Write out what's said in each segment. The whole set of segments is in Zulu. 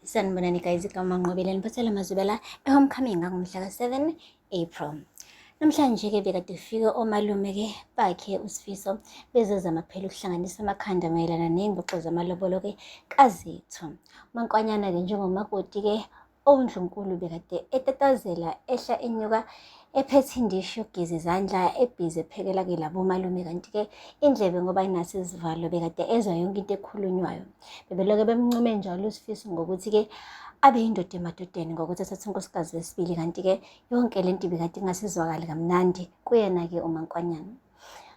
Sanibonani guys, igama Nqobile niphathela amazwibela e-homecoming ngangomhla ka-7 April. Namhlanje-ke bekade kufike omalume-ke bakhe uSifiso bezozama phela ukuhlanganisa amakhanda mayelana ney'ngxoxo zamalobolo-ke kaZethu. UMaNkwanyana-ke njengomakoti-ke Owundlunkulu bekade etatazela ehla enyuka ephethe indishi yokugeza izandla ebhizi ephekela-ke labo malume kanti-ke indlebe ngoba inaso izivalo bekade ezwa yonke into ekhulunywayo. Bebeloke bemncome njalo uSifiso ngokuthi-ke abe yindoda emadodeni ngokuthi athathe unkosikazi wesibili kanti-ke yonke le nto ibikade ingasizwakali kamnandi kuyena-ke uMaNkwanyana.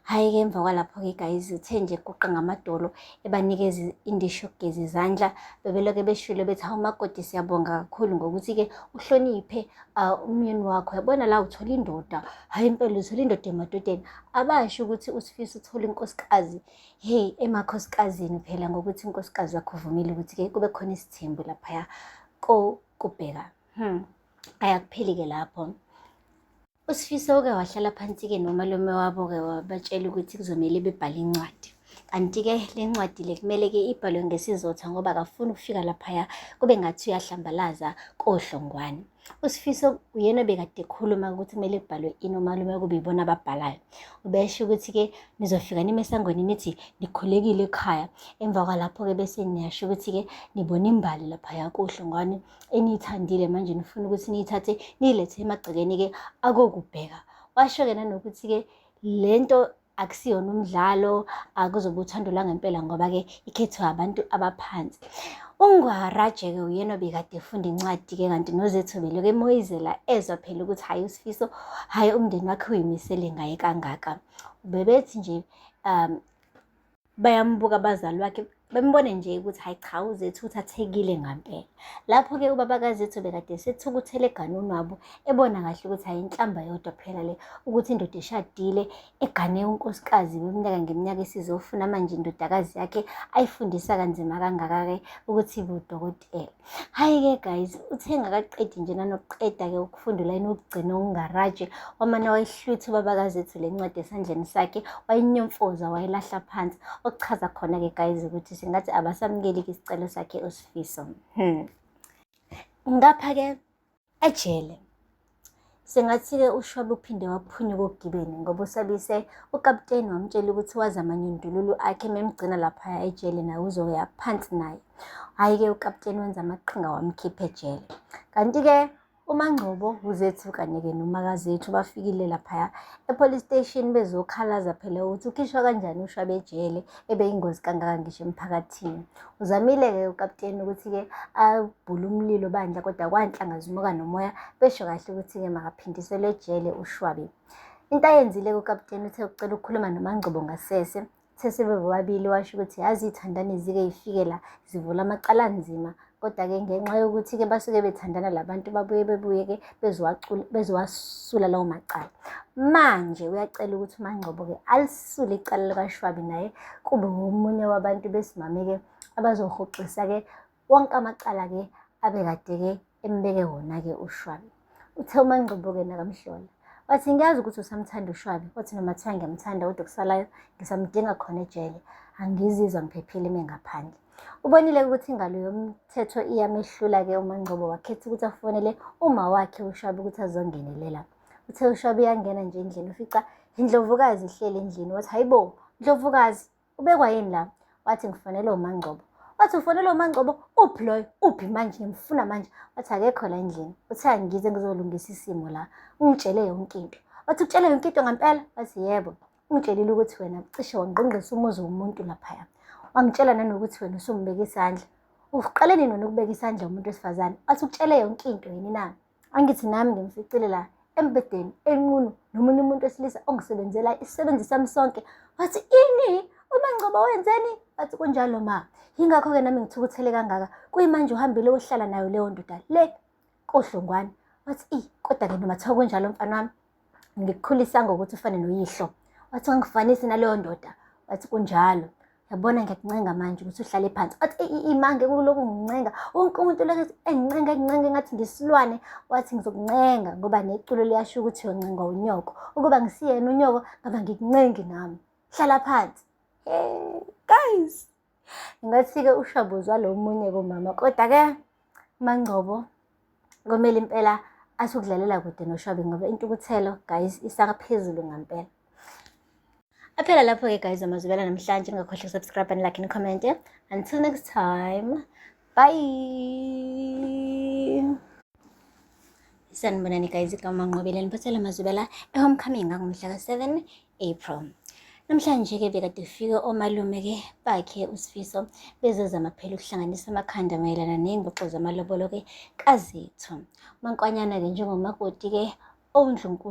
Hhayi-ke emva kwalapho-ke guys uthe nje guqa ngamadolo ebanikeza indishi yokugeza izandla bebeloke beshilo bethi hawu makoti siyabonga kakhulu ngokuthi-ke uhloniphe umyeni wakho yabona la uthola indoda hhayi impela uthola indoda emadodeni abasho ukuthi uSifiso uthola inkosikazi hey emakhosikazi phela ngokuthi unkosikazi wakho uvumile ukuthi-ke kube khona isithembu laphaya kokubheka Ayakupheli-ke lapho. USifiso uke wahlala phansi-ke nomalume wabo-ke wabatshela ukuthi kuzomele bebhale incwadi. Kanti-ke le ncwadi le kumele-ke ibhalwe ngesizotha ngoba akafuni ukufika laphaya kube ngathi uyahlambalaza koHlongwane. USifiso uyena obekade ekhuluma ukuthi kumele kubhalwe ini omalume kube yibona ababhalayo. Ubesho ukuthi-ke nizofika nime esangweni nithi nikhulekile ekhaya. Emva kwalapho-ke bese niyasho ukuthi-ke nibona imbali laphaya koHlongwane eniyithandile manje nifuna ukuthi niyithathe niyilethe emagcekeni-ke akokubheka. Washo-ke nanokuthi-ke le nto akusiyona umdlalo, akuzoba uthando lwangempela ngoba-ke ikhethwe abantu abaphansi. UNgwaraje-ke uyena obekade efunda incwadi-ke kanti noZethu beloku emoyizela ezwa phela ukuthi hhayi uSifiso, hhayi umndeni wakhe uyimisele ngaye kangaka. Ubebethi nje bayambuka abazali bakhe bembone nje ukuthi hayi cha uZethu uthathekile ngampela. Lapho-ke ubaba kaZethu bekade esethukuthele eganeni wabo ebona kahle ukuthi hhayi inhlamba yodwa phela le ukuthi indoda eshadile egane unkosikazi weminyaka ngeminyaka esizofuna manje indodakazi yakhe ayifundisa kanzima kangaka-ke ukuthi ibe udokotela. Hhayi-ke guys, uthe engakaqedi nje nanokuqeda-ke ukufunda ulayini wokugcina okungaraje, wamane wayihlwitha ubabakazethu le ncwadi esandleni sakhe, wayinyomfoza wayilahla phansi. Okuchaza khona-ke guys ukuthi singathi abasamukeli-ke isicelo sakhe uSifiso. Ngapha-ke ejele sengathi-ke uShwabe uphinde waphunyuka ogibeni ngoba usabise ukaputeni wamtshela ukuthi wazi amanyundululu akhe memgcina laphaya ejele naye uzoya phansi naye. Hhayi-ke ukaputeni wenza amaqhinga wamkhipha ejele. Kanti-ke uMaNgcobo, uZethu kanye-ke noMakazethu bafikile laphaya e-police station bezokhalaza phela ukuthi ukhishwa kanjani uShwabe ejele ebeyingozi kangaka ngisho emphakathini. Uzamile-ke ukaputeni ukuthi-ke abhule umlilo bandla kodwa kwanhlanga zimuka nomoya besho kahle ukuthi-ke makaphindiselwe ejele uShwabe. Into ayenzile-ke ukaputeni uthe ucela ukukhuluma noMaNgcobo ngasese. Uthe sebebobabili washo ukuthi yazi iy'thandani zike y'fike la zivula amacala anzima kodwa-ke ngenxa yokuthi-ke basuke bethandana la bantu babuye bebuye-ke bezowasula lawo macala. Manje uyacela ukuthi uMaNgcobo-ke alisule icala likaShwabi naye kube ngomunye wabantu besimame-ke abazohoxisa-ke wonke amacala-ke abekade-ke embeke wona-ke uShwabi. Uthe uMaNgcobo-ke nakamhlola wathi ngiyazi ukuthi usamthanda uShwabi, wathi noma kuthiwa ngiyamthanda kodwa okusalayo ngisamdinga khona ejele, angizizwa ngiphephile uma engaphandle. Ubonile ukuthi ingalo yomthetho iyamehlula-ke uMaNgcobo wakhetha ukuthi afonele uma wakhe uShwabi ukuthi azongenelela. Uthe uShwabi uyangena nje endlini ufica indlovukazi ihleli endlini wathi hayibo ndlovukazi ubekwa yini la? Wathi ngifonele uMaNgcobo. Wathi ufonele uMaNgcobo uphi loyo uphi manje ngimfuna manje. Wathi akekho la endlini. Uthe angize ngizolungisa isimo la ungitshele yonke into. Wathi ukutshele yonke into ngempela? Wathi yebo. Ungitshelile ukuthi wena cishe wangqongqisa umuzi womuntu laphaya. Wangitshela nanokuthi wena usumbeka isandla. Uqale nini wena ukubeka isandla umuntu wesifazane? Wathi ukutshele yonke into yini na? Angithi nami ngimficile la embhedeni enqunu nomunye umuntu wesilisa ongisebenzela isisebenzi sami sonke. Wathi ini? UMaNgcobo wenzeni? Wathi kunjalo ma. Yingakho-ke nami ngithukuthele kangaka. Kuyimanje uhambile uhlala nayo leyo ndoda le koHlongwane. Wathi i kodwa-ke noma kuthiwa kunjalo mfana wami ngikukhulisa ngokuthi ufane noyihlo. Wathi wangifanisi naleyo ndoda. Wathi kunjalo. Yabona ngiyakuncenga manje ukuthi uhlale phansi. Wathi imange kulokhu ngincenga. Wonke umuntu lokhu engincenga engincenga engathi ngisilwane. Wathi ngizokuncenga ngoba neculo liyasho ukuthi uyoncengwa unyoko. Ukuba ngisiyena unyoko ngaba ngikuncengi nami. Hlala phansi. Hey guys. Ngathi-ke ushabuzwa lo munye komama kodwa-ke uMangcobo kumele impela athi ukudlalela kude noShwabi ngoba intukuthelo guys isaphezulu ngampela. Aphela lapho-ke guys amazwibela namhlanje, ningakhohlwa ukusubscribe and like and comment. Until next time, bye. Sanibonani guys, igama Nqobile niphathela amazwibela e-homecoming ngangomhla ka-7 April. Namhlanje-ke bekade kufike omalume-ke bakhe uSifiso bezozama phela ukuhlanganisa amakhanda mayelana ney'ngxoxo zamalobolo-ke kaZethu. Mankwanyana-ke njengomakoti-ke owundlunkulu.